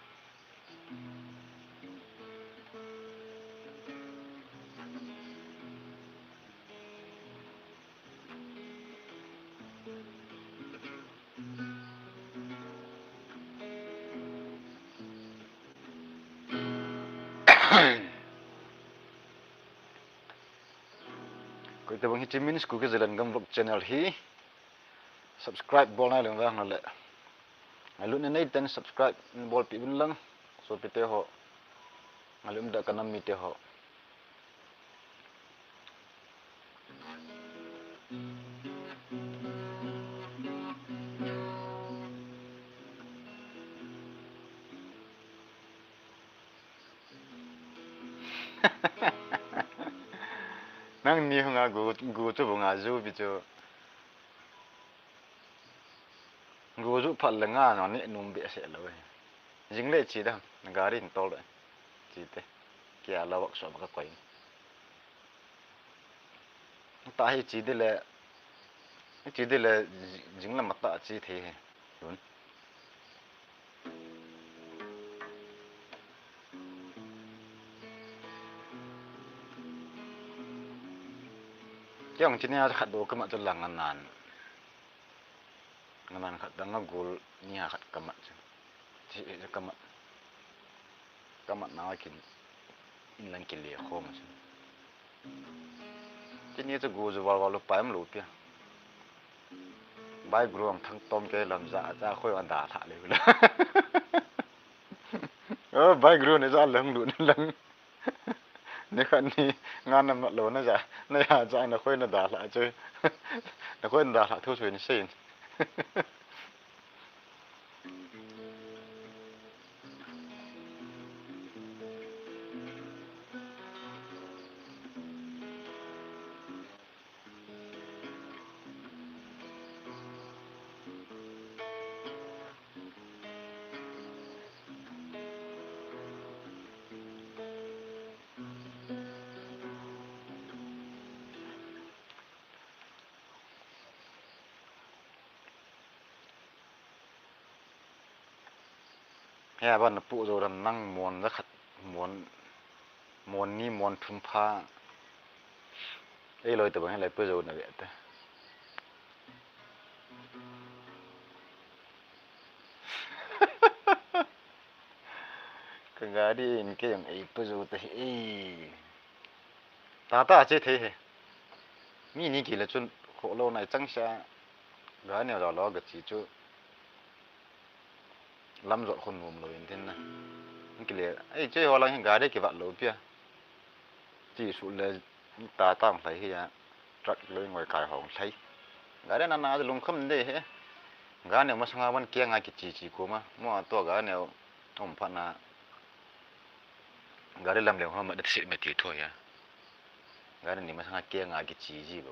Koitobang hiche Min School Kizil Lengam Vlog channel hi subscribe bol nai leng vang le. Ngailutna neiten subscribe bolpeh uvin lang. Sopite ho. Ngailut umda kanam mite ho. Nangni hunga gu, gu chu bunga ju bi chu. Gu ju phat le nga nane num behseh lou. Jing le che da, gari hin tol da. Che te. Kia la workshop ka koi. Tah hi che dile, che dile jing lam a tah che thei hi. Lun. Keijong chini a khat bou kamat chu lang anan. Nganan khat dang a gol ni a khat kamat chu. Chi, chi kamat. Kamat na kin in lang kile khom chu. Chini chu gu ju val val lu pai am lu pia. Bai gru ang thang tom ke lam ja cha khoi an da tha le la. Oh, bai gru ne ja lang lu lang. Ni khat ni nga na mat lou na ja, na ja ja na khoi na da hla chu. Na khoi na da hla thu chu ni sei. He, aban na pu jo dan nang mon ja khat, mon, mon ni mon thum pha. Ei loi ta bang he lai pu jo na ve ta. Ka gari in keijong ei pu jo ta hi ei. Tata che thei he. Mi ni kile chun kho lou nai chang sa. Ga neo lo ga che chu. Lam jot khun nom lou in tin na. Kile, ei, che ho lang hin gari kivat lou pia. Che su le tata lai hi a. Truck loi ngoi kai hong lai. Gari na na lung kham de he. Ga neo masanga van kianga kichi chi kuma. Mo a to ga neo um phat na. Gari lam leng ho ma dat sit me ti tho ya. Gari ni masanga kianga kichi ji bo.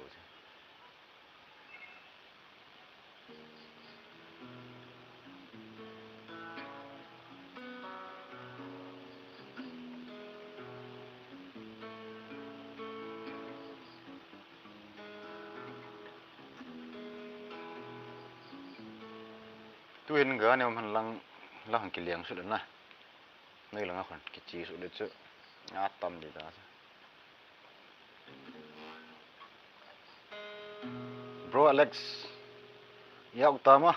Tuhin ga neo man lang, lang kiliang sut na. Nei langa khun kichi sut le chu. Nga tam di ta. Bro Alex, yak tama.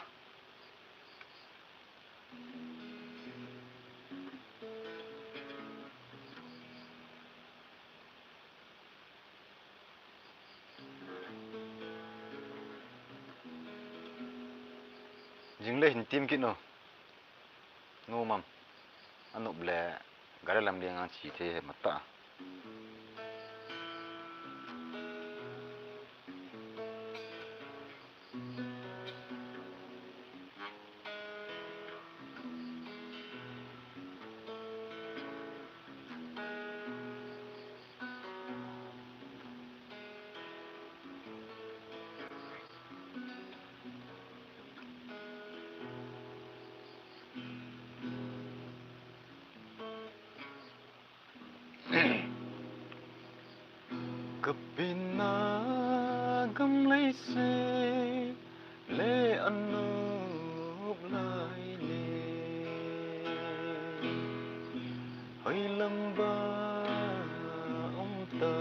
Jingle hin tim kit no. Numam. Anup le gari lam ding ang chi the mata. Kapina gam lei se le anup lai le hoi lamba um ta.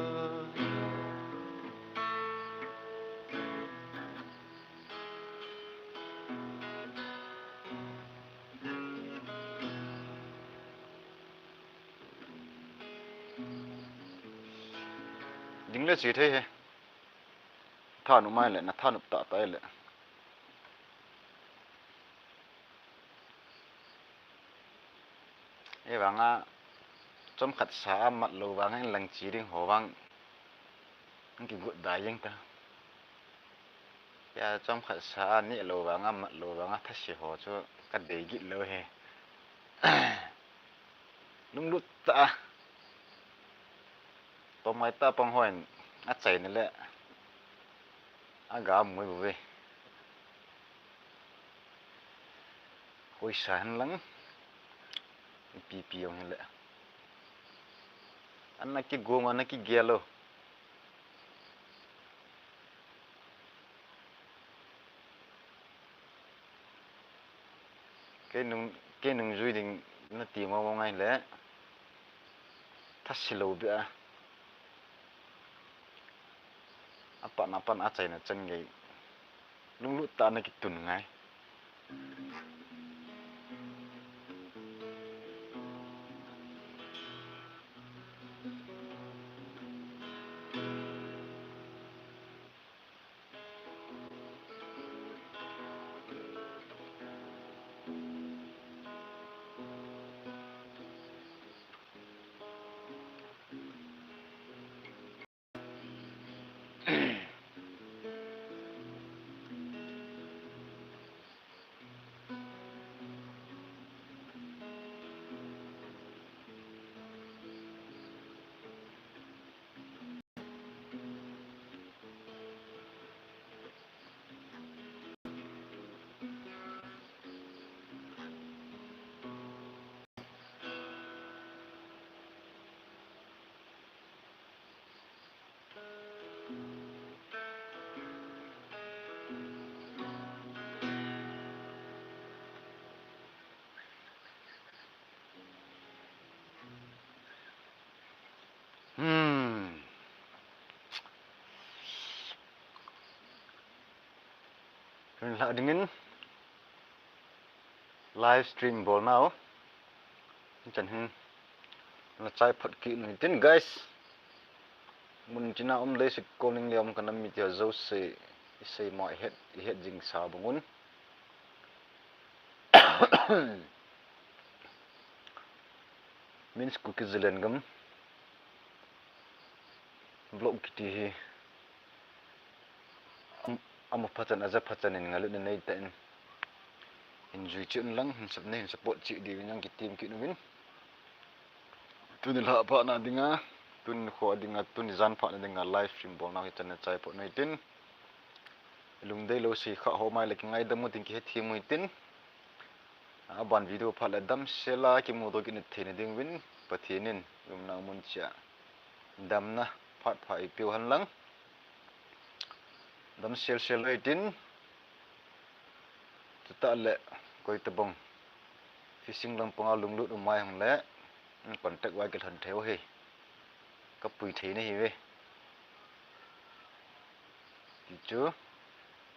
Ding le chi thei he. Thanup mai le, na thanup ta ta le. E vanga, chomkhat sa a mat lou vanga in lang chi ding ho vang. Ang kigot da jeng ta. Ya chomkhat sa a neh lou vanga, mat lou vanga, thase ho chu ka dei git lou he. Lunglut ta a. Tomai ta pang hon a chai ni le. A ga mui bu ve. Koi sa hen lang. Pi pi ong hen le. An na ki gom, an na ki gelo. Kei nung, kei nung jui ding na ti mo mo ngai le. Thase lou bia. A pan a pan a chaina chan gei. Lunglut ta na kitun ngai. Hmm. Tun la dingin live stream bol nau. Chan hin na chai phot kit ni tin, guys. Mun china um le sik ko ning le um kana mi tia jo se, i sei mo i het, i het jing sa bangun. Min sku ki zilen gam. Blog kiti hi. Am, ama phachan, aja phachan in ngalut na nei ta in. hin jui cheh un lang, hin sub, nei hin support cheh diuvin jong kitem kit uvin. Tuni lhah phatna dinga, tuni kho dinga, tuni jan phatna dinga live stream bolna hi chan nachai phot u hitin. Lungdei lou sei kha ho mai le kingaidam u tin kihethem u hitin. Aban video phat le damsel a kimuto kit theina diuvin Pathen in umna mun chia damna phat pha eipeu hen lang. Damsel sel u hitin. Chutah le koitabang fishing lampanga lunglut um mai hung le contact uva kilhon thei u hi. Kapui thei nahiuve. Ti chu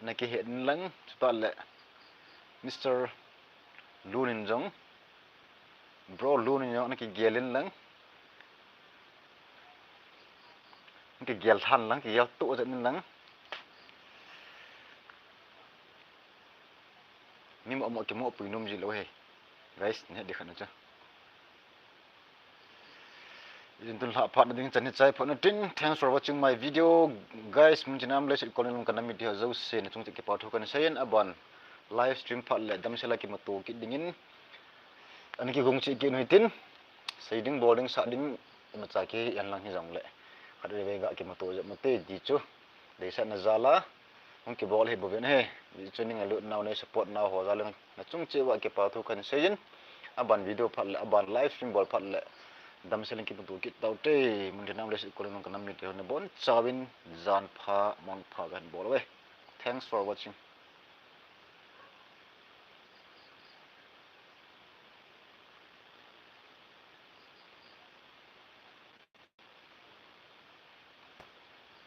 nakihet in lang, chutah le Mister Lun in jong, Bro Lun in jong nakigel in lang. Nakigel than lang, kigel toh jep in lang. Mi mo mo kimo pui nom ji lou hi. Guys, nahet ding khat na chu. Ijin tun lhah phatna ding chan hi chai phot u hitin. Thanks for watching my video. Guys, mun chin a um leiset kol in kanam mite ho jouse nachung cheh kipa thu kahin seiyin, aban live stream phat le damsel a kimuto kit dingin ana kigong cheh kit u hitin. Sei ding bol ding sah ding imacha kihi en lang hijongle khatvei vei ga kimuto jep u hite ti chu deisahna jal a hung kibol ahi bouvin ahi. Hichu nei ngailutnau, nei support nau ho jal in nachung cheh uva kipa thu kahin seiyin, aban video phat le aban live stream bol phat le damsel in kimuto kit tau hite. Mun chin a um leiset kol in kanam mite ho nabonchauvin jan pha mang pha kahin bol uve. Thanks for watching.